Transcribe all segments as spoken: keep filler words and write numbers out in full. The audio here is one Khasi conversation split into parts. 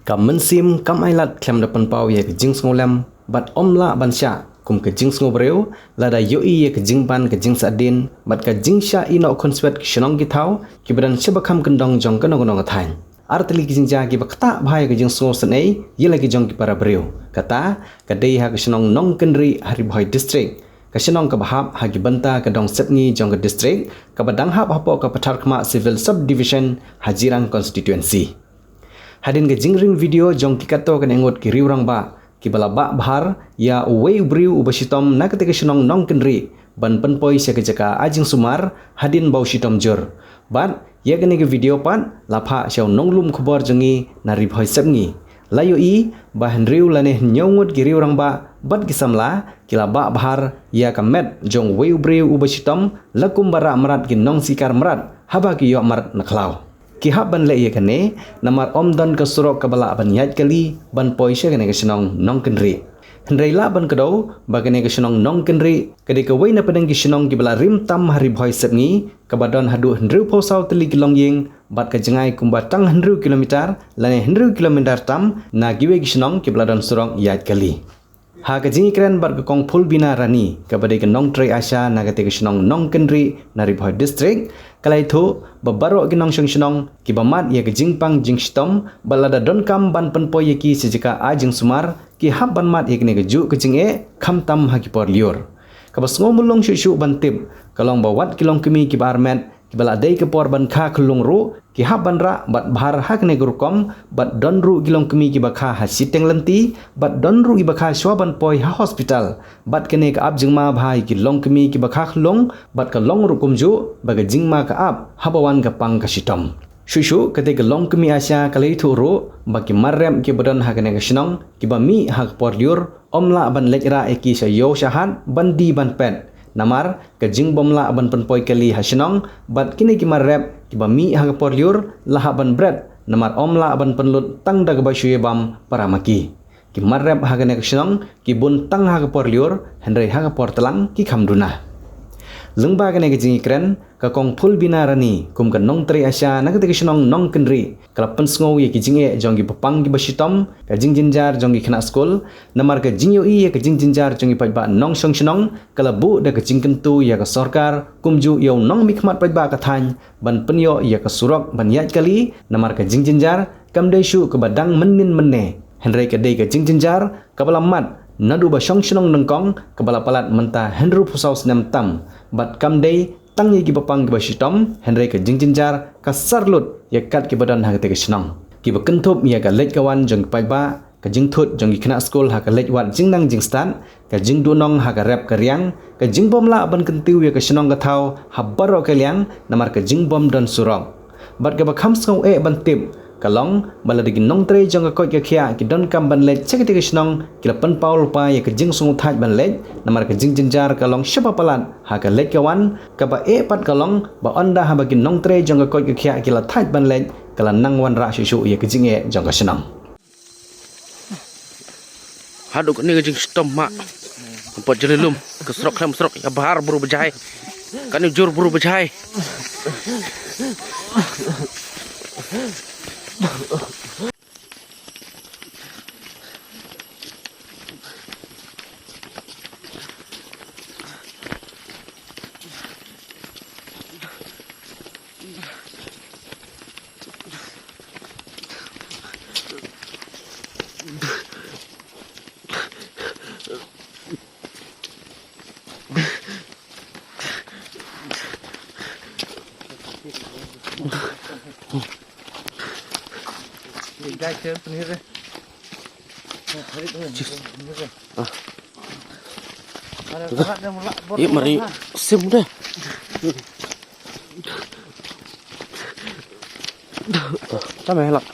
Ka mynsiem kam ailad khlem da pynpaw ïa ka jingsngewlem bad ym lah ban shah kum ka jingsngewbriew lada ïohi ïa ka jingban ka jingsahdien bad ka jingshah ïehnoh khunswet ki shnong ki thaw kiba don shaba kham kyndong jong kano kano ka thaiñ. Ar tylli ki jingjia kiba ktah bha ïa ka jingsngewsynei ïa la ki jong ki para briew. Kata ka dei ha ka shnong Nongkynrih ha Ri Bhoi District, ka shnong kaba hap ha ki bynta ka dong Sepngi jong ka district, kaba dang hap hapoh ka Patharkhmah Civil Subdivision ha Jirang Constituency. Hadien ka jingring video jong ki katto katne ngut ki riew rangbah kiba la bah bhar ïa uwei u briew uba shitom na kata ka shnong Nongkynrih ban pynpoi sha ka jaka ai jingsumar hadien ba u shitom jur. Bad ïa kane ka video pat la phah sha u nonglum khubor jong ngi na Ri Bhoi Sepngi. La ïohi ba hynriew lane hynñiew ngut ki riew rangbah bad ki samla ki la bah bhar ïa ka met jong uwei u briew uba shitom la kumba rah mrad ki nongshikar mrad haba ki ïoh mrad na khlaw. Ki hap ban leh ïa kane namar ym don ka surok kaba lah ban ïaid kali ban poi sha kane ka shnong Nongkynrih. Hynrei lah ban kdew ba kane ka shnong Nongkynrih ka dei kawei na pdeng ki shnong kiba la rim tam ha Ri Bhoi Sepngi, kaba don haduh hynriewphew saw tylli ki longïing bad ka jngai kumba tang hynriew kilometer lane hynriew kilometer tam na kiwei ki shnong kiba la don surok ïaid kali. Ha ka jingïakren bad ka Kong Phulbina Rani, kaba dei ka nongtrei ASHA na kata ka shnong Nongkynrih na Ri Bhoi District, ka la ïathuh ba baroh ki nongshong shnong kiba mad ïa ka jingpang jingshitom bad lada donkam ban pynpoi ïa ki sha jaka ai jingsumar, ki hap ban mad ïa kane kajuh ka jingeh khamtam ha ki por lyiur. Kaba sngew mulung shuh shuh ban tip ka long ba wat ki longkmie kiba armet kiba la dei ka por ban kha khyllung ruh ki hap ban rah bad bhar ha kane ka rukom bad don ruh ki longkmie kiba kha ha shiteng lynti bad don ruh kiba kha shuwa ban poi ha hospital. Bad kane ka ap jingma bha ïa ki longkmie kiba kha khyllung bad ka long ruh kumjuh ba ka jingma ka ap haba wan ka pang ka shitom. Shuh shuh kata ka longkmie ASHA ka la ïathuh ruh ba ki mar rep kiba don ha kane ka shnong kiba mih ha ka por lyiur ym lah ban leit rah ïa ki sha ïew sha hat ban die ban pet. Namar ka jingbym lah ban pynpoi kali ha shnong bad kine ki mar rep kiba mih ha ka por lyiur la hap ban bret namar ym lah ban pynlut tang da kaba shu ïa bam para ma ki. Ki mar rep ha kane ka shnong ki bun tang ha ka por lyiur hynrei ha ka por tlang ki kham duna. Lyngba kane ka jingïakren ka Kong Phulbina Rani kum ka nongtrei ASHA na kata ka shnong Nongkynrih ka la pynsngew ïa ki jingeh jong kiba pang kiba shitom, ka jingjynjar jong ki khynnah skul, namar ka jingïohi ïa ka jingjynjar jong ki paidbah nongshong shnong ka la buh da ka jingkyntu ïa ka sorkar kumjuh ïa u nongmihkhmat paidbah ka thaiñ ban pynïoh ïa ka surok ban ïaid kali namar ka jingjynjar kam dei shuh kaba dang mynnin mynne. Hynrei ka dei ka jingjynjar kaba la mad naduh ba shong shnong nyngkong kaba la palat mynta hynriewphew saw snem tam bad kam dei tang ïa kiba pang kiba shitom hynrei ka jingjynjar ka sar lut ïa kat kiba don ha kata ka shnong. Kiba kynthup ïa ka leit ka wan jong ki paidbah, ka jingthut jong ki khynnah skul ha ka leit wad jingnang jingstad, ka jingduhnong ha ka rep ka riang, ka jingbym lah ban kyntiew ïa ka shnong ka thaw ha baroh ka liang namar ka jingbym don surok. Bad kaba kham sngew eh ban tip ka long ba lada ki nongtrei jong ka koit ka khiah ki donkam ban leit sha kata ka shnong ki la pynpaw lypa ïa ka jingsngewthait ban leit namar ka jingjynjar ka long shaba palat ha ka leit ka wan. Kaba eh pat ka long ba ynda haba ki nongtrei jong ka koit ka khiah ki la thait ban leit ka la nang wanrah shuh shuh ïa ka jingeh jong ka shnong. Haduh kane ka jingshitom ma. Hapoh Jyllilum ka surok khlem surok ïa bhar bru bajai. Kane jur bru bajai. Ih, mari sim deh. Tama lah.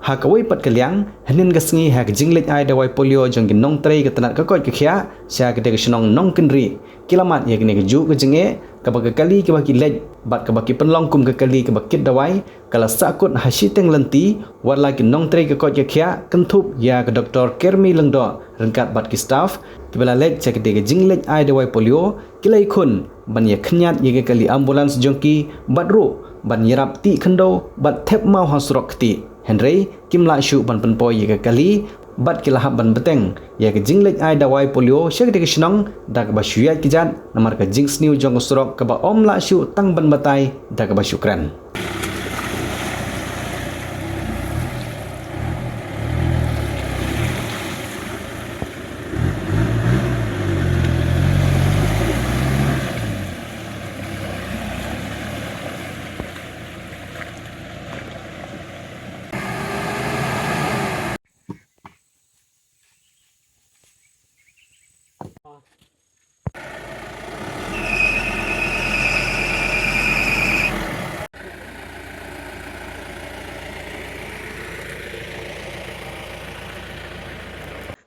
Ha kawei pat ka liang, hynnin ka sngi ha ka jingleit ai dawai polio jong ki nongtrei ka tnat ka koit ka khiah sha katei ka shnong Nongkynrih, ki la mad ïa kane kajuh ka jingeh kaba ka kali kaba ki leit bad kaba ki pynlong kum ka kali kaba kit dawai ka la sahkut ha shiteng lynti, wat la ki nongtrei ka koit ka khiah kynthup ïa ka Doktor Kermi Lyngdoh ryngkat bad ki staff kiba la leit sha katei ka jingleit ai dawai polio, ki la ïakhun ban ïa khñiat ïa ka kali ambulance jong ki bad ruh ban ïarap tih khyndew bad thep maw ha surok ktieh. Hynrei kim lah shuh ban pynpoi ïa ka kali bad ki la hap ban bteng ïa ka jingleit ai dawai polio sha katei ka shnong da kaba shu ïaid kjat namar ka jingsniew jong ka surok kaba ym lah shuh tang ban batai da kaba shu kren.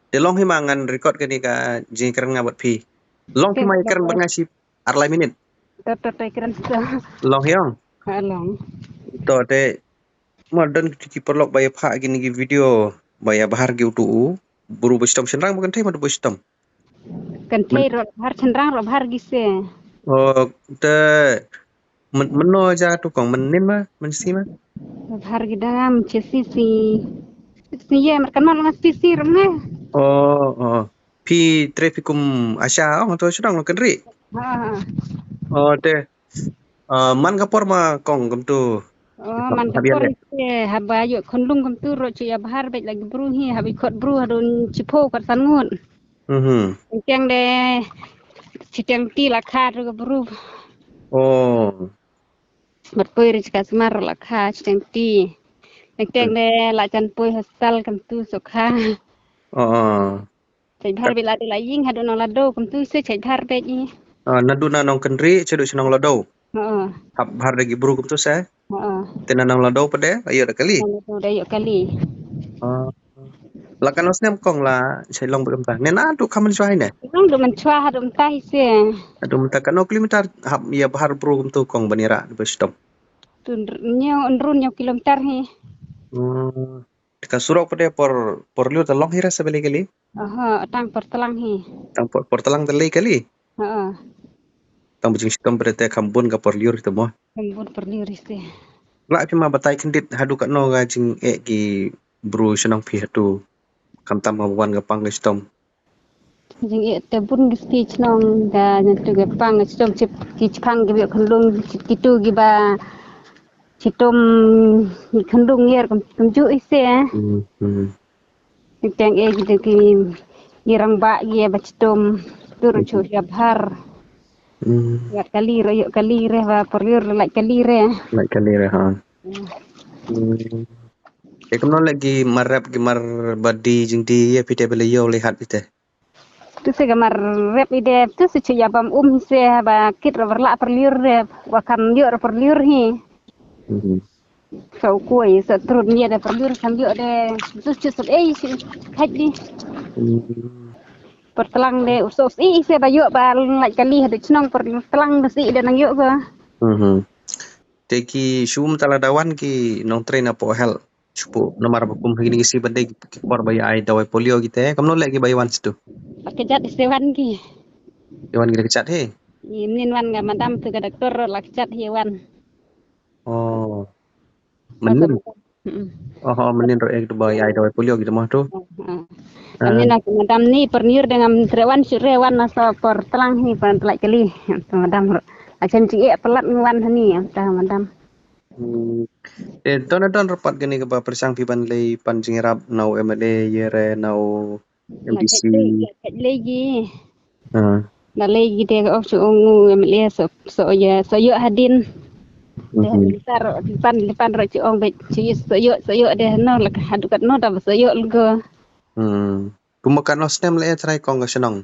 Te long hi ma ngan record kane ka jingkren nga bad phi. Long hi ma ïa kren bad nga shi ar lai minit. To to to kren to. Long hi ong. Ha long. To te ma don ki paralok ba ïa phah kine ki video ba ïa bhar ki utu u bru ba shitom shynrang ba kynthei ma du ba shitom. Kynthei ruh bhar shynrang ruh bhar ki se. O te men meno ja tu kong men nin ma men si ma. Bhar ki dang am che si si. Si ye mar kan mal ngas si si rum ne. O o phi tre phi kum asha ong to shynrang lo kynri. Ha. O te Ah, man ka por ma kong kumtu. Oh, man ka por ïa haba ïoh khunlung kumtu ruh shu ïa bhar beit la ki bru hi haba khot bru hadon shiphew khat san ngut. Mhm. Teng de shiteng ti la kha ruh ka bru. Oh. Mat poi ruh ka smar la kha shiteng ti. Teng teng de la jan poi hospital kumtu shu kha. Oh. Chait bhar beit la de la ïing haduh nong Lado kumtu se chait bhar beit i. Ah, naduh na nong Kendri chaduh sha nong Lado. Heeh. Hap bhar da ki bru kumtu se. Heeh. Te na nong Lado pat de ïoh da kali. Nong Lado da ïoh kali. Ah. La katno snem kong la chait long beit kumta. Ne naduh ka mynshwa ne. Nong du mynshwa haduh mynta hi se. Haduh mynta katno kilometer hap ïa bhar bru kumtu kong ban ïarap da ba shitom. Tun ñiew ynrun ñiew kilometer hi. Hmm. Ka surok pat de por por lur ta long hi ra sa beli kali. Aha, tang por tlang hi. Tang por por tlang ta lei kali. Ha. Tang bujing shitom pat de te kham bun ka por lur ta mo. Kham bun por lur hi te. La phi ma batai khyndiat haduh katno ka jingeh ki bru shnong phi haduh. Khamtam ka wan ka pang ka shitom. Jingeh te bun ki sti chnong da nyen tu ki pang ki chom chip ki chipang ki biok khunlung ki tu ki ba chitom khunlung yer kum kum ju ise. Hmm, hmm. Ki teng eh ki tu ki ki rang ba ki ba chitom tur chu ya bhar. Hmm. Ya kali re, ya kali re ba por lur la kali re. La kali re ha. Hmm. Hmm. E kumno le ki mar rep ki mar ba di jingdi ya phi te ba le yo le hat phi te. Tu se ka mar rep i de tu se chu ya bam um hi se ba kit ra ba la por lur re ba kam yo ra por lur hi. Mhm. Sa u kuai sa trut ni de por lur kam yo de tu chu sat ei si khat di. Hmm. Por tlang de u sos i se ba yo ba la kali ha de chnong por tlang de si de nang yo go. Mhm. Te ki shu mynta la da wan ki nongtrei na poh health. Shu pu namar ba kum ha kine ki sngi ba dei ki por ba ïa ai dawai polio ki te. Kamno leh ki ba ïa wan sha tu? La kjat hi se wan ki. Ïa wan ki la kjat hi? Ïa mynnin wan ka madam tu ka doktor la kjat hi wan. Oh. Mynnin? Mm. Oh, oh, mynnin ruh ïa ki tu ba ïa ai dawai polio ki te mo tu. Oh, oh. Ah. Mynnin ka madam ni por niur de ngam tre wan shu re wan na sa por tlang hi pan tlai kali. Tu madam ruh. Achen chi e palat ngi wan hani ta madam. Hmm. Eh, don don ruh pat kane kaba pyrshang phi ban leit pan jingïarap na u M L A ïa re na u M D C. La leit gi. Ha. La leit gi te ka ok shu ong u M L A so so ïa so ïoh hadien. Te mhm. Hadien tar pan pan ruh shu ong beit shu ïoh so ïoh so ïoh de no la ka haduh katno da so ïoh lego. Hmm. Kumba katno snem la e trai kong ka shnong.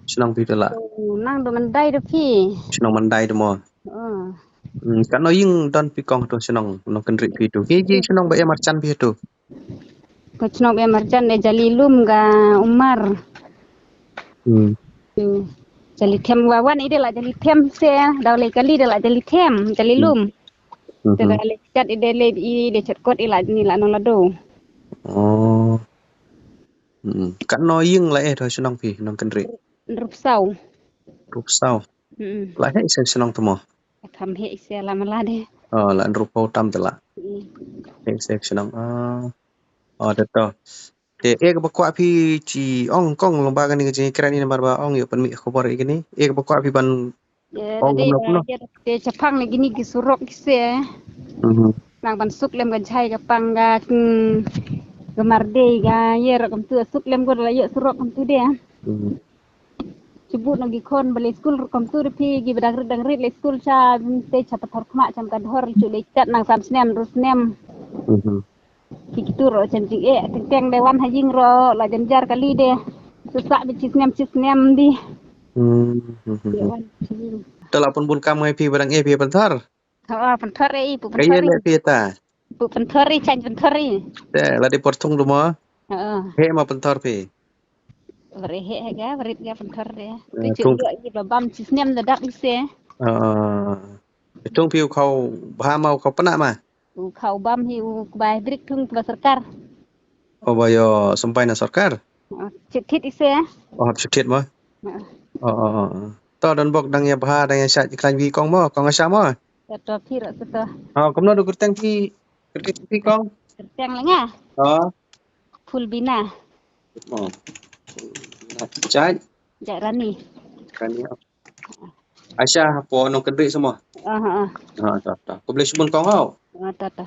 Shnong phi tu la. Oh, nang du mandai du phi. Shnong mandai du mo. Oh. Hmm, katno ïing don phi kong hato shnong, Nongkyndriat phi tu? Ki, ki shnong ba ïa marjan phi tu? Ka shnong ba ïa marjan de Jali Lum ka Umar. Hmm. Hmm. Jali Them wa wan i de la Jali Them se, daw le kali de la Jali Them, Jali Lum. Hmm. Te da le chat i de le i de chat kot i la ni la no la do. Oh. Hmm. Katno ïing la eh hato shnong phi, Nongkyndriat? Rup saw. Rup saw. Hmm. La heh se shnong tu mo? Kham heh se la mala de. Oh, la rup saw tam te la. Hmm. Heh se shnong. Oh. Oh, da to. Te eh ba kwah phi chi ong kong long ba kani ka jingkren ni namar ba ong ïoh pynmih khubor i kani. Eh ba kwah phi ban ong kumno kumno. Te chapang ni kini ki surok ki se. Mhm. Nang ban suk lem ka jhai ka pang ka, hmm, ka mar dei ka ïa rak kumtu suk lem ko la ïoh surok kumtu de. Mhm. Chibut na ki khon ba le skul rak kumtu de phi ki ba dang rit dang rit le skul cha te cha pathor khmat cham ka dhor chu le chat nang sam snem ru snem. Mhm. Ki kitur ro chen jing eh teng teng de wan ha jing ro la jan jar kali de. Susak de chi snem chi snem di. Hmm. De wan chi jing. Te la pun bun kam ngai phi ba dang eh phi pynthor. Ha pynthor eh pu pynthor. Kaye le phi ta. Pu pynthor eh chan pynthor eh. Te la di por thung du mo. Ha. He ma pynthor phi. Bari he he ga bari ga pynthor de. Ti chu lo i ba bam chi snem da dak se. Ha. Thung phi u khau bha ma u khau pna ma. U khau bam hi u kbai brik thung ba sorkar. O ba ïoh sumpai na sorkar? Chit thit ise. O hap chit thit mo? O o o. To don bok dang ïa bha dang ïa sha i klan wi kong mo kong sha mo? To to phi ro to. O kumno du kyrteng phi kyrteng phi kong? Kyrteng la nga. O. Phul Bina. O. Chai. Jai Rani. Rani. Asha hapo nong kendri semua. Aha. Ha to to. Ko boleh sebut kong hau. Aha to to.